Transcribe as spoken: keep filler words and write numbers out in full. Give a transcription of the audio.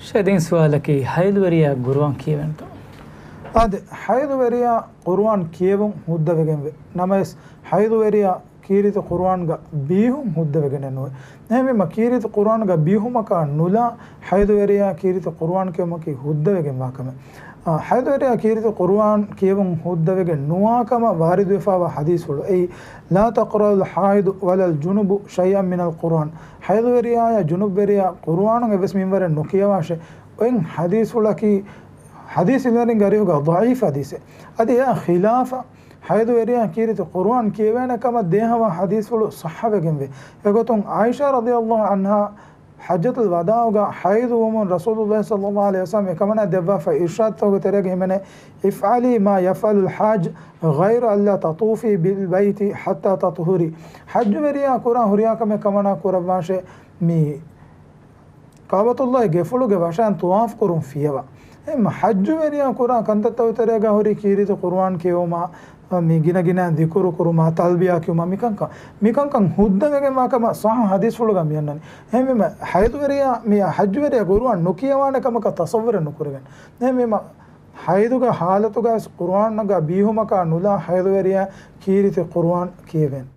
ޝައިދީން ސުވާލަކީ، ހައިލުވެރިޔާ ގުރުއާން ކިޔެވެންތޯ؟ އާދެ، ހައިލުވެރިޔާ ޤުރުއާން ކިޔެވުން ހުއްދަވެގެންވޭ. ނަމަވެސް، ހައިލުވެރިޔާ ކީރިތި ޤުރުއާންގަ ބީހުން ހުއްދަވެގެނެއް ނުވޭ. އެހެންވީމަ، ކީރިތި ޤުރުއާންގަ ބީހުމަކާ ނުލާ، ހައިލުވެރިޔާ ކީރިތި ޤުރުއާން ކިޔެވުމަކީ ހުއްދަވެގެންވާ ކަމެއް. އާ، ހައިލުވެރިޔާ ކީރިތި ޤުރުއާން ކިޔެވުން ހުއްދަވެގެން ނުވާ ކަމަށް ވާރިދުވެފާވާ ޙަދީޘްފުޅު އެއީ، لا تقرأ الحائض ولا الجنب شيئا من القرآن. ހައިލުވެރިޔާއާ ޖުނުބްވެރިޔާ ޤުރުއާނުން އެއްވެސް މިންވަރެއް ނުކިޔަވާށޭ. އޮތް ޙަދީޘްފުޅަކީ، ޙަދީޘް ޢިލްމުވެރިންގެ އަރިހުގަ ޟަޢީފު ޙަދީޘެއް. އަދި އެއާ ޚިލާފަށް، ހައިލުވެރިޔާ ކީރިތި ޤުރުއާން ކިޔެވޭނެ ކަމަށް ދޭހަވާ ޙަދީޘްފުޅު ޞައްޙަވެގެންވޭ. އެގޮތުން ޢާއިޝާ ރަޟިޔަﷲ ޢަންހާ ޙައްޖަތުލް ވަދާޢުގަ ޙައިޟު ވުމުން ރަސޫލުﷲ ޞައްލަﷲ ޢަލައިހި ވަސައްލަމަ އެކަމަނާ ދެއްވާފަ އިރްޝާދުތަކުގެ ތެރޭގަ ހިމެނޭ، افعلي ما يفعل الحاج غير ألا تطوفي بالبيت حتى تطهري. ޙައްޖުވެރިޔާ ކުރާ ހުރިހާ ކަމެއް ކަމަނާ ކުރައްވާށޭ، މި ކަޢުބަތުﷲގެ ގެފުޅުގެ ވަށައިން ޠަވާފު ކުރުން ފިޔަވާ. އެހެންމަ ޙައްޖުވެރިޔާ ކުރާ ކަންތައްތަކުގެ ތެރޭގަ ހުރި ކީރިތި ޤުރުއާން ކިޔެވުމާ، މި ގިނަ ގިނަ ޛިކުރު ކުރުމާ، ތަލްބިޔާ ކިޔުމާ، މިކަންކަން، މިކަންކަން ހުއްދަވެގެންވާ ކަމަށް ޞައްޙަ ޙަދީޘްފުޅުގަ މިއަންނަނީ. އެހެންވީމަ، ޙައިޟުވެރިޔާ، މި ޙައްޖުވެރިޔާ ޤުރުއާން ނުކިޔަވާނެ ކަމަކަށް ތަޞައްވުރެއް ނުކުރެވެން. އެހެންވީމަ، ޙައިޟުގެ ޙާލަތުގައި ޤުރުއާންގަ ބީހުމަކާ ނުލާ ޙައިޟުވެރިޔާ ކީރިތި ޤުރުއާން ކިޔެވޭނެ.